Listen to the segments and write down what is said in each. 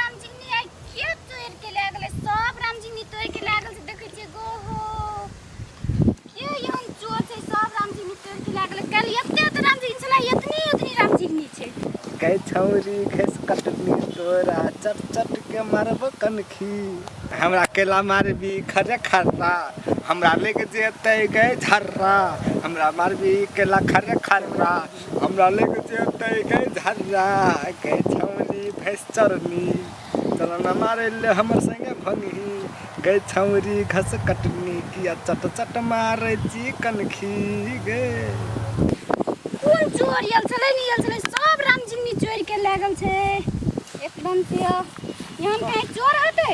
रामजिंगनी आइ के तोड़ि के लए गेलै? सब रामजिंगनी तोड़ि के लए गेल छै। देखै छियै गो हो, के एहन चोर छै? सब रामजिंगनी तोड़ि के लए गेलै। काल्हि एते एते रामजिंगनी छलै, एतनी एतनी रामजिंगनी छै। गै छौरी घैस कटनी तोरा चट चट के मारब कनखी, हमरा केला मारबी खरे खर्रा, हमरा लेके जेतै गै झर्रा, हमरा मारबी केला खरे खर्रा, हमरा लेके जेतै गै झर्रा। गै छौरी भैंस चरनी चल न मारै ले हमर संगे भनही, गै छौरी घस कटनी किया चट चट मारै छी कनखी गे। कोन चोर आयल छलै? नहि आयल छलै, सब रामजिंगनी चोरि के लए गेल छै एकदम से। यहाँ कहीं चोर हेतै?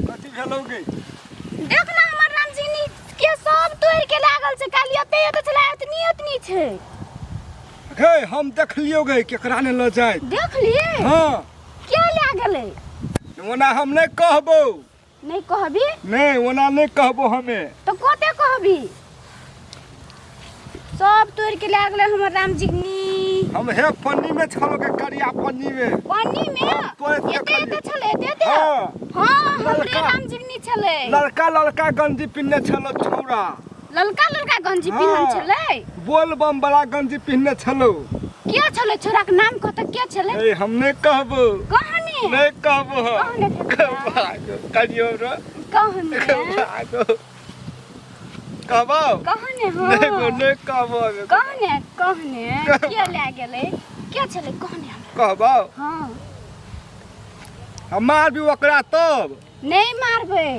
कथी भेलौ गे? देख ना, हमर रामजिंगनी के सब तोड़ि के लए गेल छै। काल्हि एते एते छलै, एतनी एतनी छै। गे, हम देखलियौ गे, केकरा ने लऽ जाय। देख लिए? हाँ। के लए गेलै? ओना हम नहि कहबौ। नहि कहबी? नहि, ओना नहि कहबो हमे। तऽ कते कहबी? सब तोड़ि के लए गेलै हमर रामजिंगनी। हम हे पन्नी में छलो के करिया पन्नी में। पन्नी में? तोड़ि के एते एते देखलियौ। छलै, एते एते? हाँ। हाँ, हमरे ललका। रामजिंगनी छलै। लड़का लड़का गंजी पिन्हने छलो छौड़ा। ललका ललका गंजी पिन्हल छलै? बोल बम वाला गंजी पिन्हने छलो। के छलै? छोरा के नाम कह तऽ, के छलै? ए, हम नहि कहबो। कहने। नहि कहबो हम। कहने ठेकुआ। कहियो रो। कहने। भागो। कहबो? कहने। हाँ। नहि गो, नहि कहबो हमे। कहने, कहने, के लए गेलै? के छलै? कहने हमरा। कहबो? हाँ। हम मारबी ओकरा तब। नहि मारबै।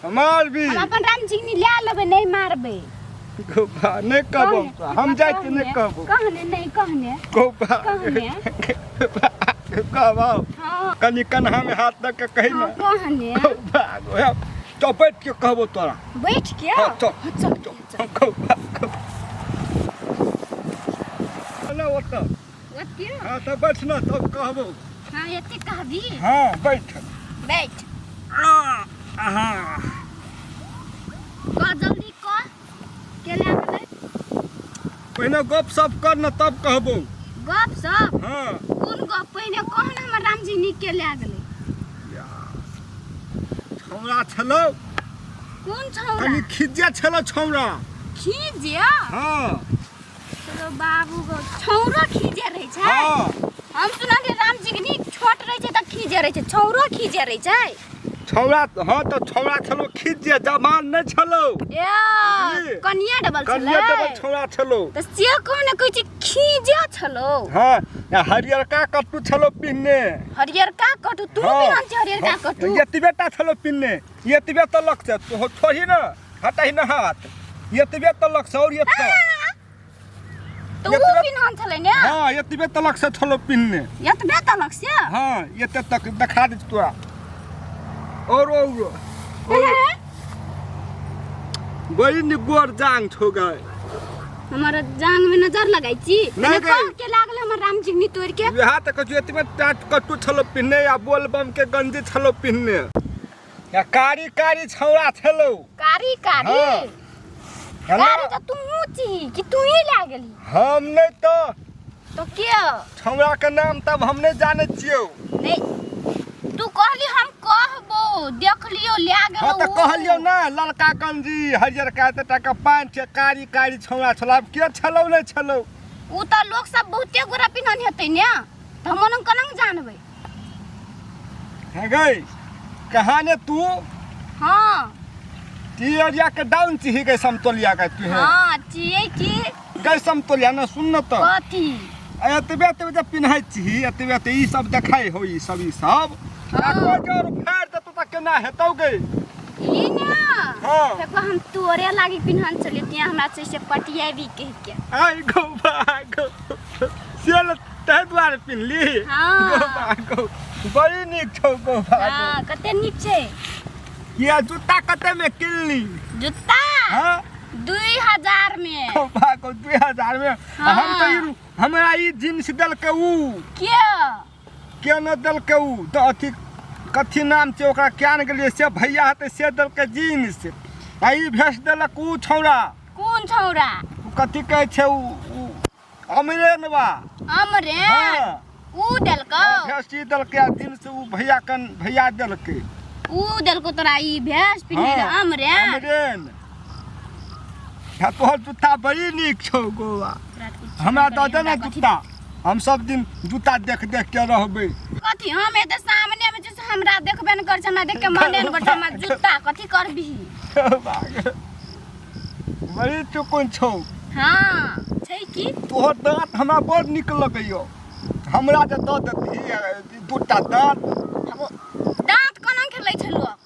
हम मारबी। हम अपन राम चिंगनी लए लेबै, नहि मारबै। गोपा, नहि कहबो हम तोरा। हम जाइ छी, नहि कहबो। कहने, नहि कहने। गोपा। कहने। कहबो? हाँ। कनि कन्हा में हाथ दऽ के कही हाँ ना। कहने। गोपा, तो बैठ के कहबो तोरा। बैठ के? हाँ, चल। हाँ, चल चल। गोपा, ना ओतऽ। ओते? हाँ, तऽ बैठ ना, तब कहबो। हाँ, एते कहबी? हाँ, बैठ। बैठ। हाँ। कह, जल्दी कह, के लए गेलै? पहिने गप सप कर न, तब कहबो। गप सप? हाँ। कोन गप? पहिने कह ने, हमर रामजी नीक के लए गेलै? छौड़ा छलौ। कोन छौड़ा? कनि खिज्जे छलौ छौड़ा। खिजे? हाँ। चलो बाबू गो, छौड़ो खीजे रहै छै? हाँ। हम सुनलियै रामजी नीक छोट रहै छै तऽ खीजे रहै छै, छौड़ो खीजे रहै छै? छौड़ा, हाँ, तऽ छौड़ा छलौ खिज्जे, जवान नहि छलौ। ए। बुझली? कनिया डबल कनिये छलै। डबल छौड़ा छलौ। तऽ से कहने कहै छै खीजे छलौ। हाँ, आ हरियरका कट्टू छलौ पिन्हने। हरियरका कटू? तू हाँ। पिन्हन छै हरियरका कटू? एतबे टा छलौ पिन्हने, एतबे तलक छै। तो छोड़ी न, हटाही न हाथ, एतबे तलक छै और एतऽ। तऽ ओ पिन्हन छलै ने? हाँ, एतबे तलक से छलौ पिन्हने। एतबे तलक से? हाँ, एते तक देखा दे तोरा। और और बड़ी निगोर जांग छौ गए। हमर जांग में नजर लगाई छी? नहि नहि गई। कह, के लागल हमर राम जिंगनी तोड़ के? वएह तऽ कहै छी, एतबे टाट कट्टू छलौ पिन्हने आ बोल बम के गंजी छलौ पिन्हने आ कारी कारी छौड़ा छलौ। कारी कारी? हाँ। हेलो। कारी तऽ तू छी कि तू ही लए गेली? हम नहि तऽ। तो के? छौड़ा के नाम तब हम नहि जानै छियौ। नहीं, तू कहली हम कहबो, देख लियो ले गेलो। हाँ, तऽ उ। कहलियौ ने, ललका गंजी, हरियरका एतेटा के पैंट छै, कारी कारी छौड़ा छलौ। आब के छलौ, नहि छलौ। उ तऽ लोक सब बहुते गोरा पिन्हन हेतै ने, तऽ हम ओना केना जानबै? हे गई, कहाँ ने तू? हाँ। ती एरिया के डाउन छी गई समतोलिया के तू? है। हाँ, छियै की। गई समतोलिया ने, सुन न तऽ। कथी? आ एतबे एतबे जे पिन्है छी, एतबे एतबे ई सब देखाइ हो, ई सब ई सब। हाँ। आ कोइ जे और फाड़ि देतौ तऽ केना हेतौ गई? ई ने। हाँ। देखो, हम तोरे लागी पिन्हन छलियै, तिया हमरा से से पटियाबी कहि के। आइ गौ गौ, से ताहि दुआरे पिन्हली? हाँ। गौ गौ, बड़ी नीक छौ गौ। हाँ, कते नीक छै। किया, जूता कते में किनली? जूता? हाँ। 2000 में। गौ गौ, 2000 में? हाँ। हम तऽ ई हमरा ई जींस देलकै ऊ। के? के न देलकै ऊ तऽ अथी कथी नाम छै ओकरा, क्या ने गेलियै से, भैया हेतै, से देलकै जींस आ ई भेज देलक ऊ छौड़ा। कोन छौड़ा? ऊ कथी कहै छै ऊ अमरेनवा। अमरेन? हाँ। ऊ देलको? भेष ई देलकै आ दिन से ऊ भैया कन भैया देलकै। ऊ देलको तोरा ई भेष पिन्हे? हाँ, हमरे हमरे ने। आ तोहर जूता बड़ी नीक छौ गोवा। हमरा दऽ दे ने जूता, हम सब दिन जूता देख देख के रहबै। कथी हम एते सामने में छै से हमरा देखबे न कर छै, हमरा देख के मने न कर छै, हमरा जूता कथी करबिही? बड़ी चुकुन छौ। हाँ छै की। तोहर दाँत हमरा बड़ नीक लगैयो, हमरा जे दऽ देतही दूटा दाँत। आब दाँत कोना खेलै छै लोक?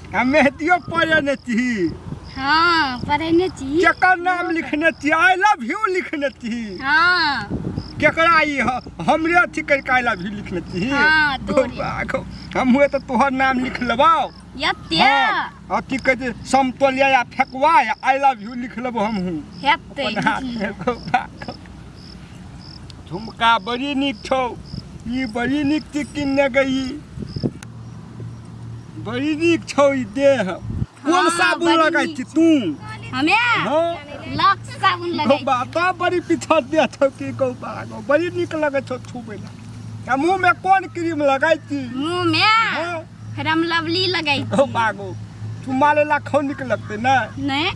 आ मेहदियो पढ़े छी? हाँ पढ़ेने छी। केकर नाम लिखने छी? I love you लिखने छी? हाँ। केकरा ई हमरे अथी करिके I love you लिखने छी? हाँ, तोरे। हम हुए तऽ तोहर नाम लिख लेबौ। यत्ते? हाँ, अथी कहै छै समतोलिया या फेकुआ या I love you लिख लेबो हमहूँ। हेतै। अपन हाथ में गौबा। झुमका बड़ी नीक छौ ई, बड़ी नीक छी किनने गई, बड़ी नीक छौ ई देह। कोन हाँ, साबुन बड़ी लगै नीक छी तू? हमे हाँ। लक्स साबुन लगै। गौबा तऽ बड़ी पीछा दे छौ की गौबा गौ, बड़ी नीक लगै छौ छुबै ला। आ मुँह में कोन क्रीम लगै छी? मुँह में? हाँ। फेर लवली लगै। गौबा गौ, चुम्मा लेला खौ नीक लगतै? नहि। नहि।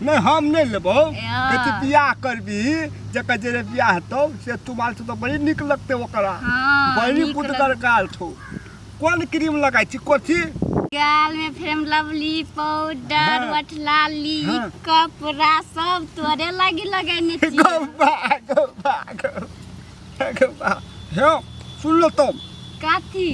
नहि, हम नहि लेबौ। या। कहै छै बियाह करबही, जकर जे बियाह हेतौ से चुमाल छौ तऽ बड़ी नीक लगतै ओकरा। हाँ, बड़ी नीक पुतगर लगतै। गाल छौ, कोन क्रीम लगाइ छी, कथी? गाल में फेर लवली पाउडर, हाँ। वटलाली, हाँ। कपड़ा सब तोरे लागी लगेने छी। गौबा गौबा गौ गौबा, हे सुन लो तब। कथी?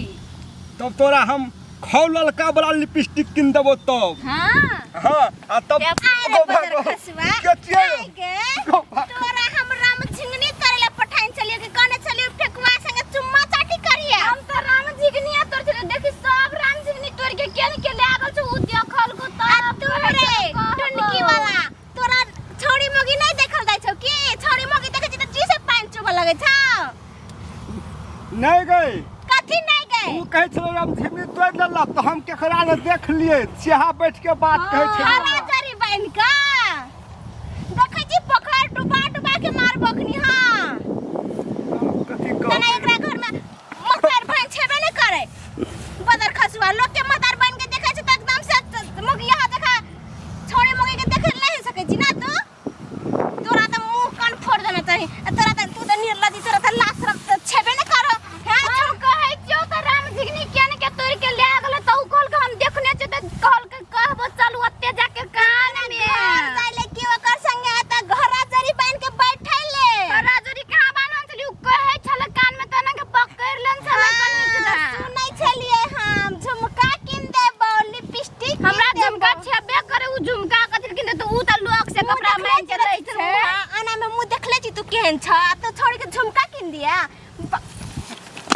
तब तोरा हम खौ ललका वाला लिपस्टिक किन देबो तब। हाँ। हाँ, आ तब आरे गौबा बदर गौ। खसुआ। के छियै? आइ गे। गौबा। तोरा हम राम झिंगनी करे ला पठाइन छलियो कि कहने छलियो फेकुआ संगे चुम्मा चाटी करिया। हम त राम झिंगनी तोड़ छलियो, देखी सब राम झिंगनी तोड़ के केन के ले आगल छौ, उ देखल को तब तू रे टुनकी वाला, तोरा छौड़ी मोगी नहीं देखल जाइ छौ की? छौड़ी मोगी देखै छी त जी से पानि चुबऽ लगै छौ। नहि गई। कथी नहीं गई? उ कहै छलै राम झिंगनी तोड़ि लेलक तऽ हम केकरा ने देख लियै, सेहा बैठ के बात कहै छलै। हरा जरी बनि कऽ देखै छी, पोखरि डुबा डुबा के मार बखनी। हाँ। कथी तना कहबै? एकरा घर में मकर भाई छेबे नहीं करे। बदर खसुआ, लोग के मदार बन के देखै छै त एकदम से मोगी यहाँ देखा, छोड़ी मोगी के देखे नहीं सकै छी ना तू। तोरा त मुंह कान फोड़ देना चाही। आ तोरा त तू त निर्लज्ज, तोरा त लाज शरम त छेबे नहीं करो। हैं? हम कहै छियौ त राम झिंगनी केन के तोड़ के ले गेलै त उ कहलकै हम देखने छियै त कहलकै कहबो चलू ओते जाके कान में। घर जाइले कि ओकर संगे त घरा जरी बन के बैठैले। राजोरी कहाँ बान्हल छली? उ कहै छलै कान में त एना के पकड़ि लेने छलै कनिक दा। सुनै छलियै हम झुमका किन देबौ, लिपस्टिक किन हमरा झुमका देबौ। छेबे करे, उ झुमका कथी किन देतौ? उ त लोक से मुँह कपड़ा देखले मांगि के छी दै तू, छै। हाँ, आना में मुँह देखले छी तू केहन छ, आ तो छोड़ के झुमका किन दिया।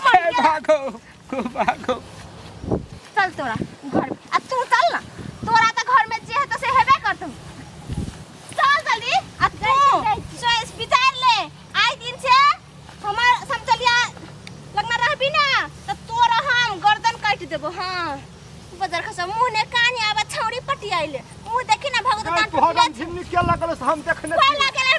ए, भागो गो, भागो। चल तोरा घर में। आ तू चल ना, तोरा त घर में जे हेतौ से हेबे करतौ। चल जल्दी। आ तू सोच विचार ले, आइ दिन से हमार समझलिया लगना रहबी ना त तोरा हम गर्दन काटि देबो। हाँ, बजर खसा मुँह ने कानी आबे छौड़ी पटियाइले मुँह देखी ना भगत तोहर दांत राम झिंगनी के लगल से हम देखने कोई छियै। लगेले।